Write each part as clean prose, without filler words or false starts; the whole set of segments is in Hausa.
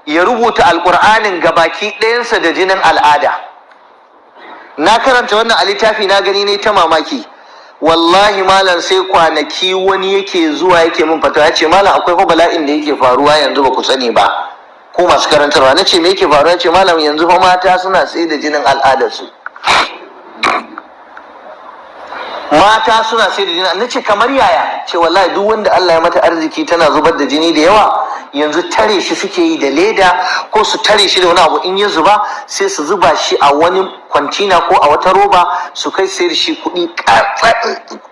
Ya rubuta Alƙur'anin gabaki ɗayansa da jinin al'ada. Na karanta wannan a littafi, na gani ne ta mamaki. Wallahi malam, sai kwanaki wani yake zuwa yake min fatawa, ya ce, "Malam, akwai fa bala'in da yake faruwa yanzu, ba ku sani ba ko masu karantarwa." Na ce, "Me yake faruwa?" Ya ce, "Malam, yanzu fa mata suna sai da jinin al'adarsu, mata suna sai da jini." Na ce, "Kamar yaya?" Ce, "Wallahi duk wanda Allah ya mata arziki tana zubar da jini da yawa, yanzu tare shi suke yi da leda ko su tare shi da wani abu. In ya zuba, sai su zuba shi a wani kwantina ko a wata roba, su kai sayar shi kuɗi,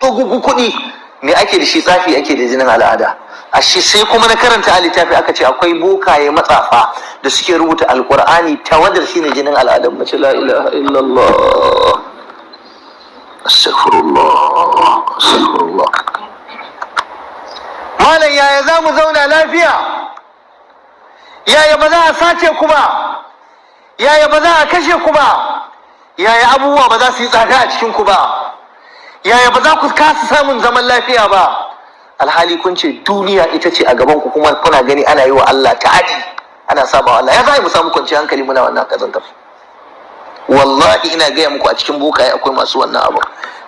kuɗi." Me ake da shi? Tsafi ake da jinin al'ada. A shi sai kuma na karanta a littafi, aka ce akwai bokaye matsafa da suke rubuta Alkur'ani, tawadar shine jinin al'adar mace. La ilaha illallah, astaghfirullah, astaghfirullah. Malam, yaya za mu zauna lafiya? Yaya ba za a sace ku ba? Yaya ba za a kashe ku ba? Yaya abubuwa ba za su yi tsada a cikin ku ba? Yaya ba za ku kasa samun zaman lafiya ba, alhali kun ce duniya ita ce a gaban ku, kuma kuna gani ana yi wa Allah ta'adi, ana saba wa Allah? Ya za mu samu kwanciyar hankali muna wannan kazantar? Wallahi ina gaya muku, a cikin bokaye akwai masu wannan abu.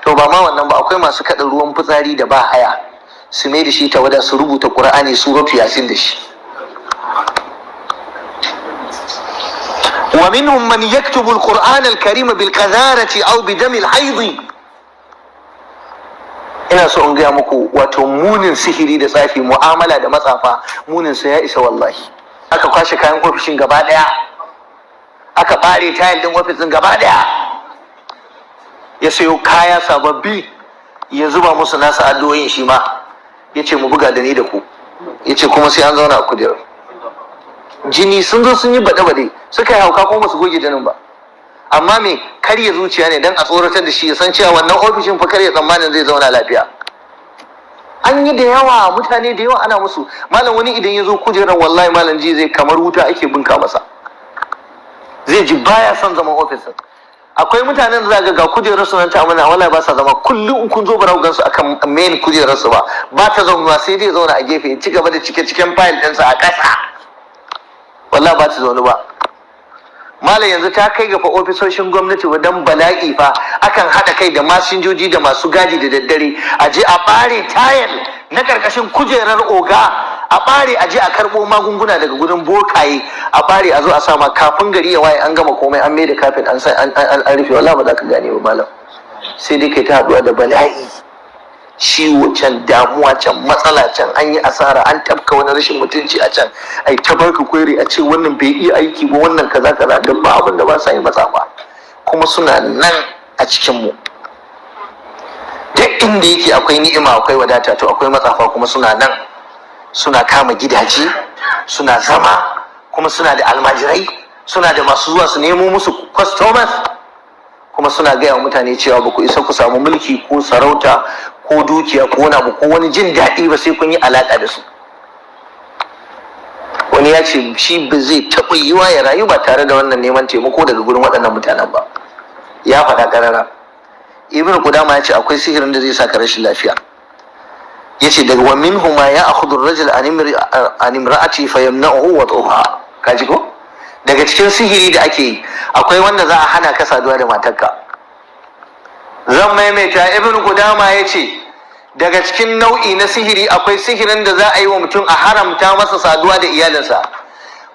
To, ba ma wannan ba, akwai masu kaɗa ruwan fitsari da ba haya, su mai da shi tawada, su rubuta Qur'ani, suratu Yasin da shi. Wa minhum man yaktubu al-Qur'an al-Karim bil qadharati aw bi dam al-hayd. Ina so in gaya muku, wato munin sihiri da tsafi, mu'amala da matsafa, munin sa ya isa wallahi. Aka kwashe kayan ofishin gaba daya, aka bare tayil din ofis din gaba daya, ya sayo kaya sababbi, ya zuba musu nasa addu'o'in shi ma, ya ce, "Mu buga da ni da ku." Ya ce kuma sai an zauna a kujerar. Jini sun zo sun yi baɗe-baɗe, suka yi hauka, kuma su goge jinin ba. Amma me karya zuciya ne, don a tsoratar da shi, ya san cewa wannan ofishin fa karya tsammanin zai zauna lafiya. An yi da yawa, mutane da yawa ana musu. Malam, wani idan ya zo kujerar, wallahi malam, ji zai kamar wuta ake bunka masa, zai ji baya son zaman ofisin. Akwai mutanen da ga kujerar su nan ta amana, wallahi ba sa zama. Kullum in kun zo, ba ku gansu akan main kujerar su ba, ba ta zaunuwa, sai dai zauna a gefe, ya ci gaba da cike ciken fayil ɗinsa a ƙasa. Wallahi ba ta zaunu ba. Malam, yanzu ta kai ga fa ofisoshin gwamnati dan bala'i fa, akan haɗa kai da masinjoji da masu gadi da daddare, a je a ɓare tayal na ƙarƙashin kujerar oga, a ɓare, a je a karɓo magunguna daga gurin bokaye, a ɓare, a zo a sama. Kafin gari ya waye, an gama komai, an maida kafin an san an rufe. Wallahi ba za ka gane ba malam, sai dai kai ta haɗuwa da bala'i, ciwo can, damuwa can, matsala can, an yi asara, an tafka wani rashin mutunci a can, ai ta barka kwairi, a ce wannan bai iya aiki ba, wannan kaza kaza, da ba abin da ba sa yi matsa ba. Kuma suna nan a cikin mu. Duk inda yake akwai ni'ima, akwai wadata, to akwai matsafa, kuma suna nan suna kama gidaje suna zama, kuma suna da almajirai, suna da masu zuwa su nemo musu customers, kuma suna gaya wa mutane cewa ba ku isa ku samu mulki ko sarauta ko dukiya ko wani abu ko wani jin daɗi ba sai kun yi alaƙa da su. Wani ya ce shi ba zai taɓa yiwa ya rayu ba tare da wannan neman taimako daga gurin waɗannan mutanen ba, ya faɗa ƙarara. Ibn Qudama ya ce akwai sihirin da zai saka rashin lafiya. Ya ce daga wa minhu ma ya akhudhu ar-rajul an imra'ati fa yamna'uhu wat'uha. Kaji ko? Daga cikin sihiri da ake yi, akwai wanda za a hana ka saduwa da matarka. Zan maimaita, Ibn Qudama ya ce daga cikin nau'i na sihiri, akwai sihirin da za a yi wa mutum a haramta masa saduwa da iyalinsa.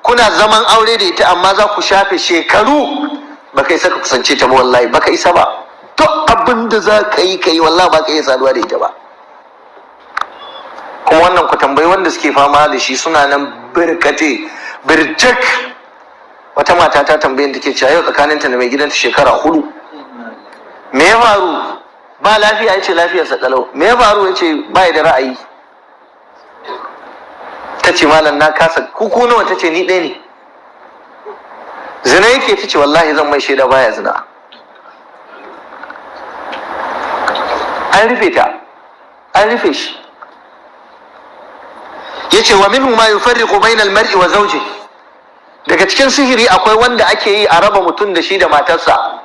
Kuna zaman aure da ita, amma za ku shafe shekaru baka isa ka kusance ta ba. Wallahi baka isa ba. Duk abin da za ka yi, ka yi, wallahi ba ka iya saduwa da ita ba. Kuma wannan ku tambayi wanda suke fama da shi, suna nan birkate birjak. Wata mata ta tambayin, take cewa yau tsakaninta da mai gidanta shekara 4. Me ya faru? Ba lafiya? Ya ce lafiyarsa kalau. Me ya faru? Ya ce ba da ra'ayi. Ta ce, "Malam, na kasa." "Kuku nawa?" Ta ce, "Ni ɗaya ne." "Zina yake?" Ta ce, "Wallahi zan mai shaida baya zina." An rufe ta, an rufe shi. Yace wa minhu ma yufarriqu bainal mar'i wa zawji. Daga cikin sihiri akwai wanda ake yi a raba mutum da shi da matarsa.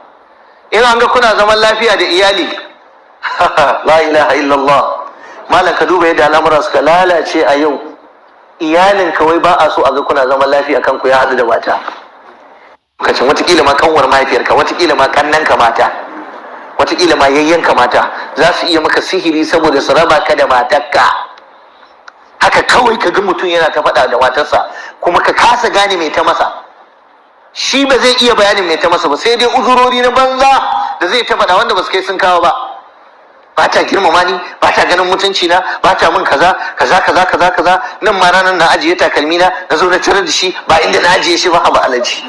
In an ga kuna zaman lafiya da iyali, la ilaha illallah. Malam, ka duba yadda al'amura suka lalace a yau. Iyalin kawai ba a so a ga kuna zaman lafiya, kanku ya haɗu da mata. Kacin watakila ma kanwar mahaifiyarka, watakila ma kannanka mata, watakila ma yayyanka mata, za su iya maka sihiri saboda su raba ka da matarka. Haka kawai ka ga mutum yana ta faɗa da matarsa, kuma ka kasa gane mai ta masa. Shi ba zai iya bayanin mai ta masa ba, sai dai uzurori na banza da zai ta faɗa wanda ba su kai sun kawo ba. Ba ta girmama ni, ba ta ganin mutunci na, ba ta min kaza kaza kaza kaza kaza. Nan ma ranar na ajiye takalmi na, na zo na tarar da shi ba inda na ajiye shi ba. Haba alaji,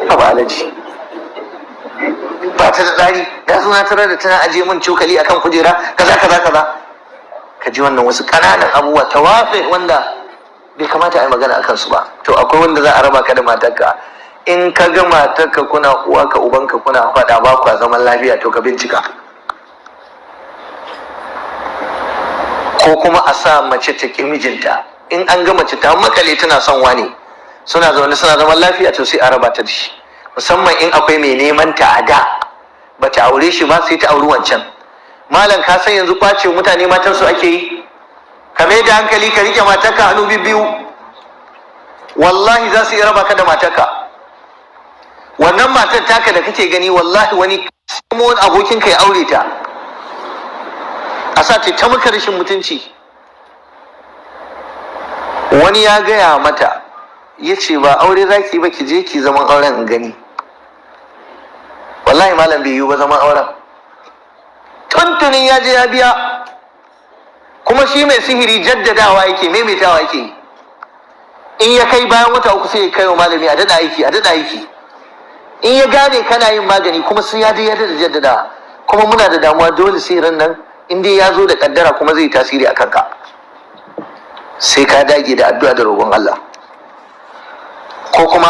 haba alaji, ba ta da tsari. Na zo na tarar da tana ajiye min cokali akan kujera, kaza kaza kaza. Ka ji wannan wasu ƙananan abubuwa tawafe wanda bai kamata a yi magana akan su ba. To, akwai wanda za a raba ka da matarka. In ka ga matarka kuna uwa ka ubanka kuna faɗa, ba kwa zaman lafiya, to ka bincika. Ko kuma a sa mace ta ƙi mijinta. In an ga mace ta makale tana son wani, suna zaune suna zaman lafiya, to sai a raba ta da shi, musamman in akwai mai neman ta a da, bata aure shi ba, sai ta auri wancan. Malam, ka san yanzu kwace mutane matan su ake yi. Ka mai da hankali, ka rike matarka hannu biyu. Wallahi za su iya raba ka da matarka. Wannan matar taka da kake gani, wallahi wani kuma wani abokin ka ya aure ta, a sa ta maka rashin mutunci. Wani ya gaya mata, ya ce, "Ba aure zaki ba, ki je ki zaman auren in gani." Wallahi malam, bai yiwu ba zaman auren. Tuntunin ya je ya biya. Kuma shi mai sihiri jaddadawa yake, maimaitawa yake. In ya kai bayan wata 3, sai ya kai wa malami a daɗa aiki, a daɗa aiki. In ya gane kana yin magani kuma, sai ya ya daɗa jaddada. Kuma muna da damuwa, dole sihirin nan in dai ya zo da kaddara kuma zai tasiri a kanka, sai ka dage da addu'a da roƙon Allah. Ko kuma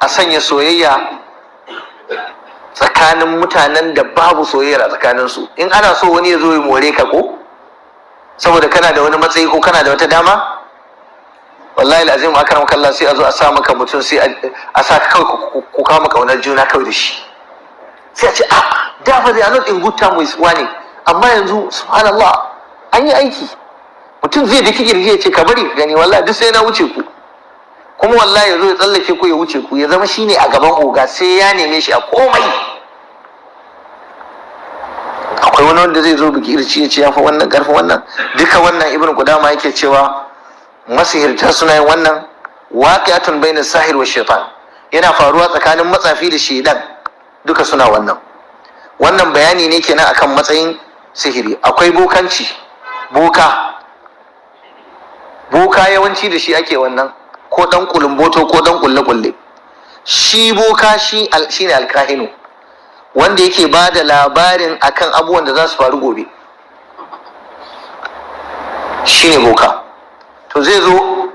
a sanya soyayya tsakanin mutanen da babu soyayya a tsakaninsu. In ana so wani ya zo ya more ka, ko saboda kana da wani matsayi ko kana da wata dama, wallahi alazim, akram kallah, sai a zo a sa maka mutum, sai a sa ka kawai ku kama kaunar juna kawai da shi. Sai a ce, "A da fa they are not in good term with wani, amma yanzu subhanallah, an yi aiki." Mutum zai daki kirji ya ce, "Ka bari ka gani, wallahi duk sai na wuce ku." Kuma wallahi ya zo ya tsallake ku, ya wuce ku, ya zama shine a gaban oga, sai ya neme shi a komai. Akwai wani wanda zai zo biki irci ya ce ya fi wannan karfin wannan. Duka wannan, Ibn Qudama yake cewa masihirta suna yin wannan. Waqi'atun baina sahir wa shaitan, yana faruwa tsakanin matsafi da shaidan, duka suna wannan. Wannan bayani ne kenan akan matsayin sihiri. Akwai bokanci, boka. Boka yawanci da shi ake wannan, ko dan kulumboto ko dan kulle kulle. Shi boka shi shine alkahinu, wanda yake ba da labarin akan abubuwan da za su faru gobe, shine boka. To zai zo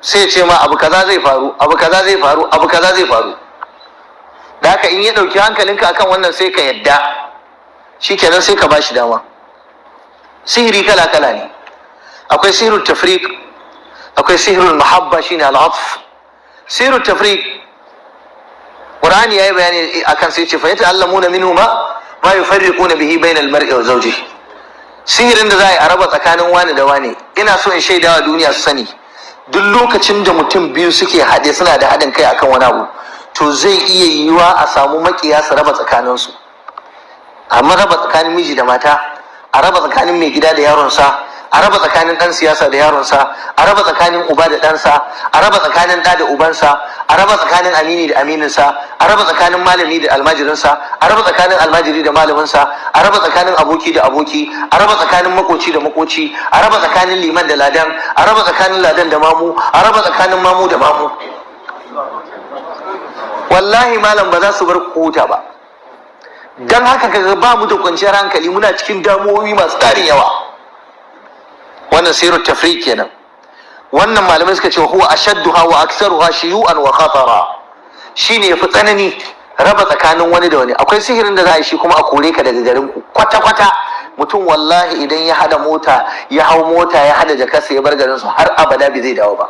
sai ce ma abu kaza zai faru, abu kaza zai faru, abu kaza zai faru. Da haka in ya ɗauki hankalinka akan wannan, sai ka yadda, shikenan, sai ka ba shi dama. Sihiri kala kala ne. Akwai sihirul tafriq, akwai sihirul mahabba, shine al'atf. Sihirul tafriq, Qur'ani yayi bayani akan sai ce fa yata'allamuna minhuma ma yufarriquna bihi bainal mar'i wa zawjihi. Sihirin da za a yi a raba tsakanin wani da wani. Ina so in shaidawa duniya su sani, duk lokacin da mutum biyu suke haɗe, suna da haɗin kai akan wani abu, to zai iya yiwuwa a samu makiya su raba tsakaninsu. Amma raba tsakanin miji da mata, a raba tsakanin mai gida da yaronsa, a raba tsakanin ɗan siyasa da yaronsa, a raba tsakanin uba da ɗansa, a raba tsakanin ɗa da ubansa, a raba tsakanin amini da amininsa, a raba tsakanin malami da almajirinsa, a raba tsakanin almajiri da malaminsa, a raba tsakanin aboki da aboki, a raba tsakanin makoci da makoci, a raba tsakanin liman da ladan, a raba tsakanin ladan da mamu, a raba tsakanin mamu da mamu. Wallahi malam, ba za su bar ku huta ba. Don haka kaga ba mu da kwanciyar hankali, muna cikin damuwoyi masu tarin yawa. Wannan sihiru tafriq kenan. Wannan malamai suka ce huwa ashadduha wa aktsaruha shuyu'an wa khatara, shine yafi tsanani, raba tsakanin wani da wani. Akwai sihirin da za a yi shi kuma a kore ka daga garin ku kwata kwata. Mutum wallahi idan ya hada mota, ya hau mota, ya hada jakarsa, ya bar garin su, har abada bai zai dawo ba.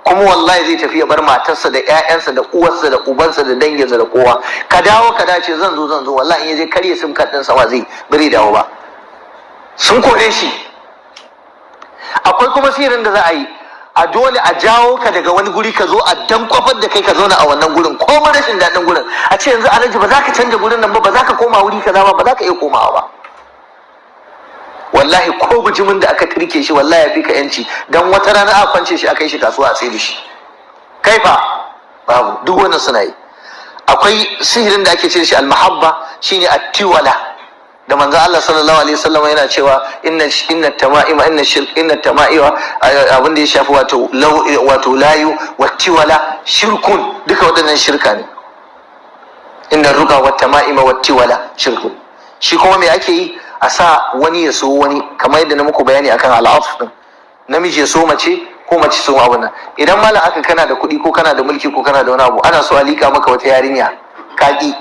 Kuma wallahi zai tafi ya bar matarsa da ƴaƴansa da uwarsa da ubansa da danginsa da kowa. Ka dawo, ka dace, zan zo, zan zo. Wallahi in ya je karye sim card ɗinsa ma zai bari dawo ba, sun kore shi. Akwai kuma sihirin da za a yi a dole a jawo ka daga wani guri, ka zo a dankwafar da kai, ka zauna a wannan gurin, ko rashin daɗin gurin. A ce yanzu, alhaji, ba za ka canja gurin nan ba, ba za ka koma wuri kaza ba, ba za ka iya komawa ba. Wallahi ko bijimin da aka turke shi, wallahi ya fi ka yanci, dan wata rana aka kwance shi, aka yi shi kasuwa a sai da shi. Kai fa babu. Duk wannan suna yi. Akwai sihirin da ake ce shi almahabba, shine attiwala, da manzo Allah sallallahu alaihi wasallam yana cewa inna tama'ima, inna shirk, inna tama'iwa, abin da ya shafi wato layu wattiwala shirkun, duka waɗannan shirka ne. Inna ruqa wat tama'ima wattiwala shirkun. Shi kuma me ake yi? A sa wani ya so wani, kamar yadda na muku bayani akan al'atf din, namiji ya so mace ko mace so abu nan. Idan malam aka kana da kuɗi ko kana da mulki ko kana da wani abu, ana so a liƙa maka wata yarinya, kaki,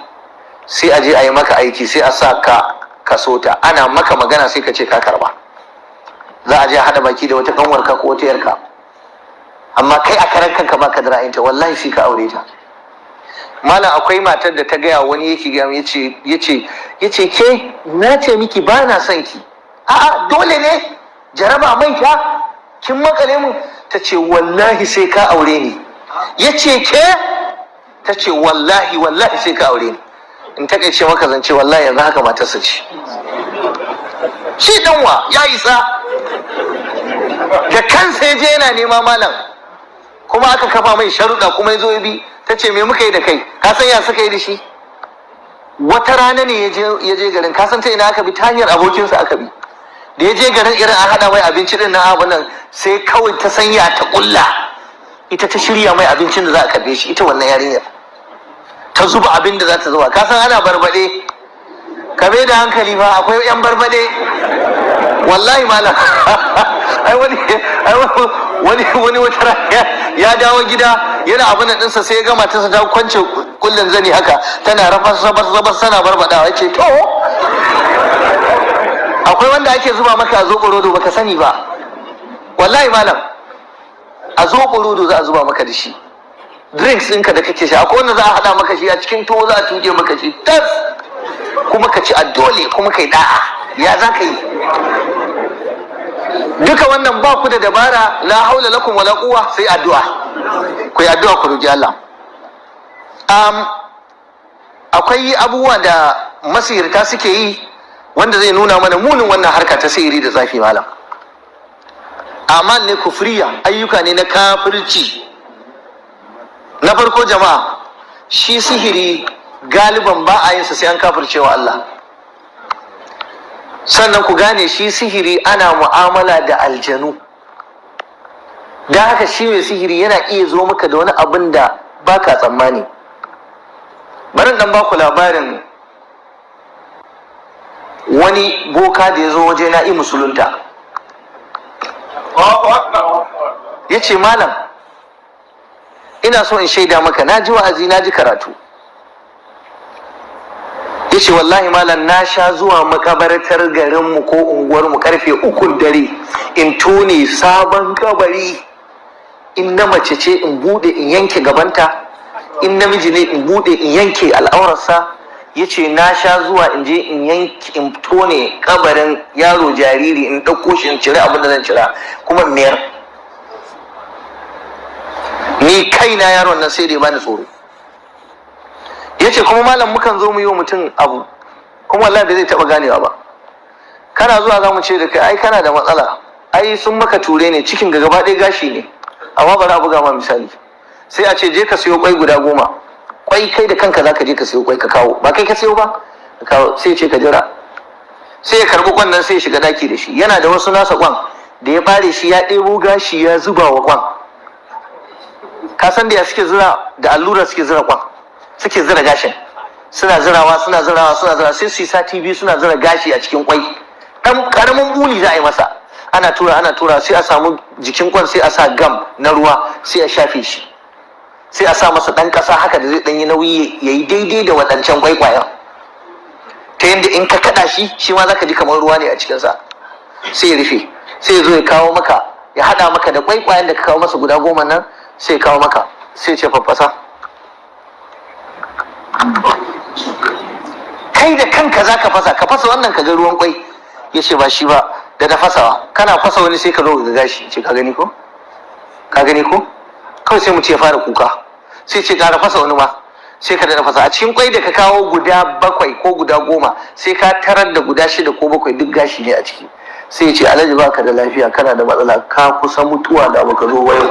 sai a je a yi maka aiki, sai a sa ka ka so ta. Ana maka magana sai ka ce ka karba. Za a je a haɗa baki da wata kanwarka ko wata yarka, amma kai a karan kanka baka da ra'ayinta, wallahi sai ka aure ta. Malam, akwai matar da ta gaya wani, yake gaya, yace ke na ce miki ba na son ki. A'a, dole ne, jaraba mai ta kin makale mu. Ta ce wallahi sai ka aure ni. Yace ke? Ta ce wallahi, wallahi sai ka aure ni. In takaice maka zance, wallahi yanzu haka matarsa ce. Shi danwa ya isa da kansa ya je yana nema, malam, kuma aka kafa mai sharuɗa, kuma ya zo ya bi. Ta ce me muka yi da kai? Ka san ya suka yi da shi? Wata rana ne ya je garin, ka san ta ina aka bi? Ta hanyar abokinsa aka bi. Da ya je garin, irin an haɗa mai abinci din na abin nan, sai kawai ta sanya ta ƙulla, ita ta shirya mai abincin da za a karbe shi. Ita wannan yarinyar ta zuba abin da za ta zuba. Ka san ana barbaɗe, ka bai da hankali fa, akwai yan barbaɗe. Wallahi malam, ai wani wata rana ya dawo gida, yana abin nan ɗinsa, sai ya ga matarsa ta kwance kullun zani haka, tana rabas rabas rabas, tana barbaɗawa. Ya ce to, akwai wanda ake zuba maka a zoɓo rodo baka sani ba. Wallahi malam, a zoɓo rodo za a zuba maka da shi, drinks ɗinka da kake sha. Akwai wanda za a haɗa maka shi a cikin tuwo, za a tuge maka shi tas, kuma ka ci a dole, kuma kai da'a. Ya za ka yi? Duka wannan ba ku da dabara, la haula lakum wala quwwa, sai addu'a. Ku yi addu'a, ku roki Allah. Akwai abubuwa da masihirta suke yi wanda zai nuna mana munin wannan harka ta sihiri da tsafi. Malam, amal ne kufriya, ayyuka ne na kafirci. Na farko jama'a, shi sihiri galiban ba a yin sa sai an kafircewa Allah. Sannan ku gane, shi sihiri ana mu'amala da aljanu, don haka shi mai sihiri yana iya zo maka da wani abin da baka tsammani. Bari dan baku labarin wani boka da ya zo waje na yi musulunta. Ya ce malam, ina so in shaida maka, na ji wa'azi, na ji karatu. Ya ce wallahi malam, na sha zuwa makabartar garinmu ko unguwarmu karfe 3n dare in tone sabon kabari, in na mace ce in bude in yanke gabanta, in namiji ne in bude in yanke al'aurarsa. Ya ce na sha zuwa in je in yanke, in tone kabarin yaro jariri, in ɗauko shi, in cire abin da zan cira, kuma in mayar. Ni kaina yaron nan sai da ya bani tsoro. Ya ce kuma malam, mukan zo mu yi wa mutum abu, kuma wallahi bai zai taɓa ganewa ba. Kana zuwa za mu ce da kai, ai kana da matsala, ai sun maka ture ne, cikin ga gaba ɗaya gashi ne. Amma bari a buga ma misali. Sai a ce je ka siyo kwai guda 10. Kwai, kai da kanka zaka je ka siyo kwai ka kawo, ba kai ka siyo ba, ka kawo. Sai ce ka jira. Sai ya karbi kwan nan, sai ya shiga daki da shi. Yana da wasu nasa kwan da ya bare shi, ya ɗebo gashi ya zuba wa kwan. Ka san da ya suke zura? Da allura suke zura kwan, suke zura gashin, suna zirawa, suna zirawa, suna zira, sai su yi sati 2 suna zira gashi a cikin kwai. Dan karamin buli za a yi masa, ana tura, ana tura, sai a samu jikin kwan, sai a sa gam na ruwa, sai a shafe shi, sai a sa masa dan kasa haka da zai dan yi nauyi, yayi daidai da waɗancan kwaikwayon, ta yadda in ka kada shi, shi ma zaka ji kamar ruwa ne a cikinsa. Sai ya rufe, sai ya zo ya kawo maka, ya haɗa maka da kwaikwayon da ka kawo masa guda 10 nan, sai ya kawo maka, sai ya ce faffasa. Kai da kanka za ka fasa, ka fasa wannan ka ga ruwan kwai. Ya ce ba shi ba. Da ta fasawa, kana fasa wani sai ka zo ga gashi, ce, "Ka gani ko? Ka gani ko?" Kawai sai mutum ya fara kuka, sai ce, "Ƙara fasa wani ma." Sai ka daɗa fasa. A cikin kwai da ka kawo guda bakwai ko guda 10, sai ka tarar da guda shida ko bakwai duk gashi ne a ciki. Sai ya ce, "Alhaji, baka da lafiya, kana da matsala, ka kusa mutuwa da baka zo ba yau."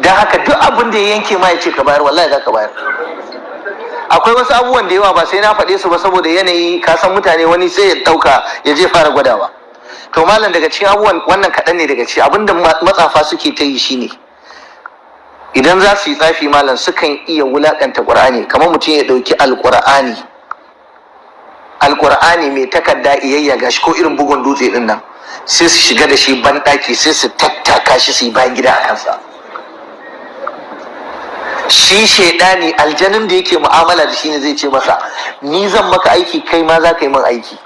Don haka duk abin da ya yanke ma ya ce ka bayar, wallahi za ka bayar. Akwai wasu abubuwan da yawa, ba sai na faɗe su ba saboda yanayi. Ka san mutane, wani sai ya ɗauka ya je fara gwadawa. To malam, daga cikin abubuwan, wannan kaɗan ne daga ciki. Abinda matsafa suke ta yi shine, idan za su yi tsafi, malam, sukan iya wulakanta Ƙur'ani. Kamar mutum ya ɗauki Alƙur'ani, Alƙur'ani mai takarda iyayya gashi ko irin bugun dutse ɗin nan, sai su shiga da shi banɗaki, sai su tattaka shi, su yi bayan gida a kansa. Shi shaidani, aljanin da yake mu'amala da shi ne zai ce masa, "Ni zan maka aiki, kai ma za ka yi min aiki."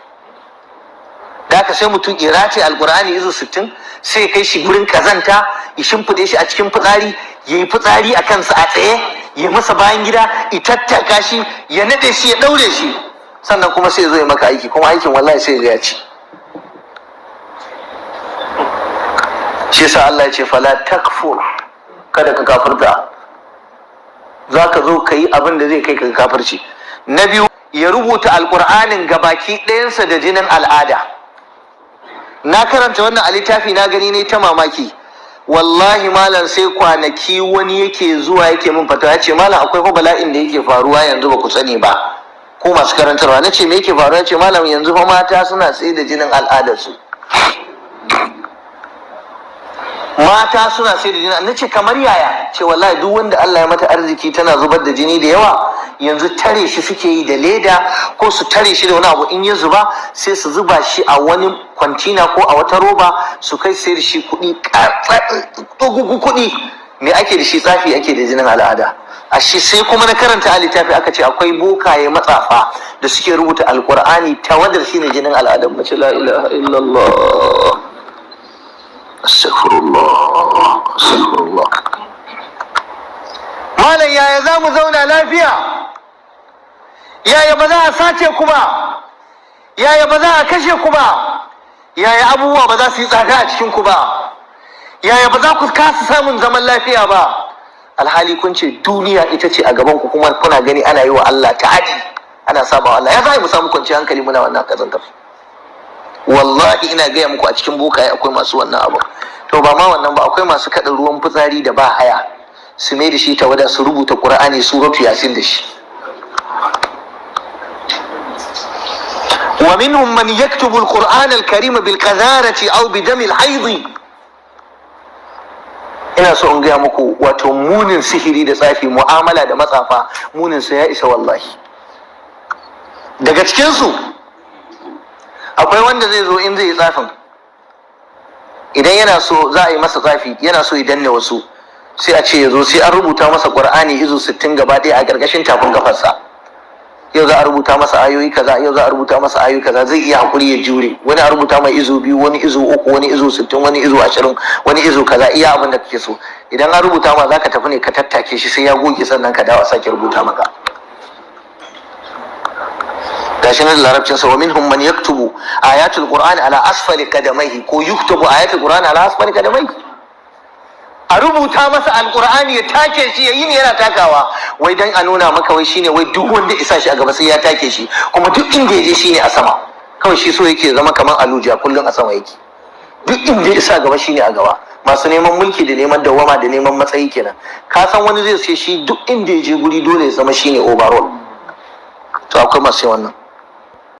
Da haka sai mutum ya rataye Alkur'ani izu 60, sai ya kai shi gurin kazanta, ya shimfiɗe shi a cikin fitsari, ya yi fitsari a kansa a tsaye, ya masa bayan gida, ya tattaka shi, ya naɗe shi, ya ɗaure shi. Sannan kuma sai ya zo ya maka aiki, kuma aikin wallahi sai ya ci. Shi yasa Allah ya ce, "Fala takfur", kada ka kafirta. Za ka zo ka yi abin da zai kai ka kafirci. Na biyu, ya rubuta Alkur'anin gabaki ɗayansa da jinin al'ada. Na karanta wannan a littafi, na gani ne ta mamaki. Wallahi malam, sai kwanaki wani yake zuwa yake min fatawa, ya ce, "Malam, akwai fa bala'in da yake faruwa yanzu, ba ku sani ba ko masu karantarwa." Na ce, "Me yake faruwa?" Ya ce, "Malam, yanzu fa mata suna sai da jinin al'adarsu, mata suna sai da jini." Na ce, "Kamar yaya?" Ce, "Wallahi duk wanda Allah ya mata arziki tana zubar da jini da yawa, yanzu tare shi suke yi da leda ko su tare shi da wani abu. In ya zuba, sai su zuba shi a wani kwantina ko a wata roba, su kai sayar shi kuɗi, kuɗi. Me ake da shi? Tsafi ake da jinin al'ada." A shi sai kuma na karanta a littafi, aka ce akwai bokaye matsafa da suke rubuta Alkur'ani tawadar shine jinin al'adar mace. La ilaha illallah, astaghfirullah, astaghfirullah. Malam, yaya za mu zauna lafiya? Yaya ba za a sace ku ba? Yaya ba za a kashe ku ba? Yaya abubuwa ba za su yi tsada a cikin ku ba? Yaya ba za ku kasa samun zaman lafiya ba, alhali kun ce duniya ita ce a gaban ku, kuma kuna gani ana yi wa Allah ta'adi, ana saba wa Allah? Ya za mu samu kwanciyar hankali muna wannan kazantar? Wallahi ina gaya muku, a cikin bokaye akwai masu wannan abu. To ba ma wannan ba, akwai masu kaɗa ruwan fitsari da ba haya, su mai da shi tawada, su rubuta Qur'ani, suratu Yasin da shi. Wa minhum man yaktubu al-Qur'an al-Karim bil qadharati aw bi dam al-hayd. Ina so in gaya muku, wato munin sihiri da tsafi, mu'amala da matsafa, munin sa ya isa wallahi. Daga cikin su akwai wanda zai zo, in zai yi tsafin, idan yana so za a yi masa tsafi, yana so ya danne wasu, sai a ce ya zo, sai an rubuta masa Qur'ani izu 60 gaba ɗaya a ƙarƙashin tafin kafarsa. Yau za a rubuta masa ayoyi kaza, yau za a rubuta masa ayoyi kaza. Zai iya hakuri ya jure. Wani a rubuta mai izu 2, wani izu 3, wani izu 60, wani izu 20, wani izu kaza, iya abin da kake so. Idan an rubuta ma, zaka tafi ne ka tattake shi sai ya goge, sannan ka dawo a sake rubuta maka. Gashi nan larabcin sa: wa minhum man yaktubu ayatul qur'ani ala asfali qadamaihi, ko yuktubu ayatul qur'ani ala asfali qadamaihi. A rubuta masa Alqur'ani, ya take shi, ya yi ne yana takawa, wai dan a nuna maka wai shine, wai duk wanda isa shi a gaba sai ya take shi, kuma duk inda ya je shine a sama. Kawai shi so yake zama kamar aluja, kullum a sama yake. Duk inda ya isa gaba shine a gaba. Masu neman mulki da neman dawama da neman matsayi kenan. Ka san wani zai ce shi duk inda ya je guri dole ya zama shine overall. To akwai masu wannan.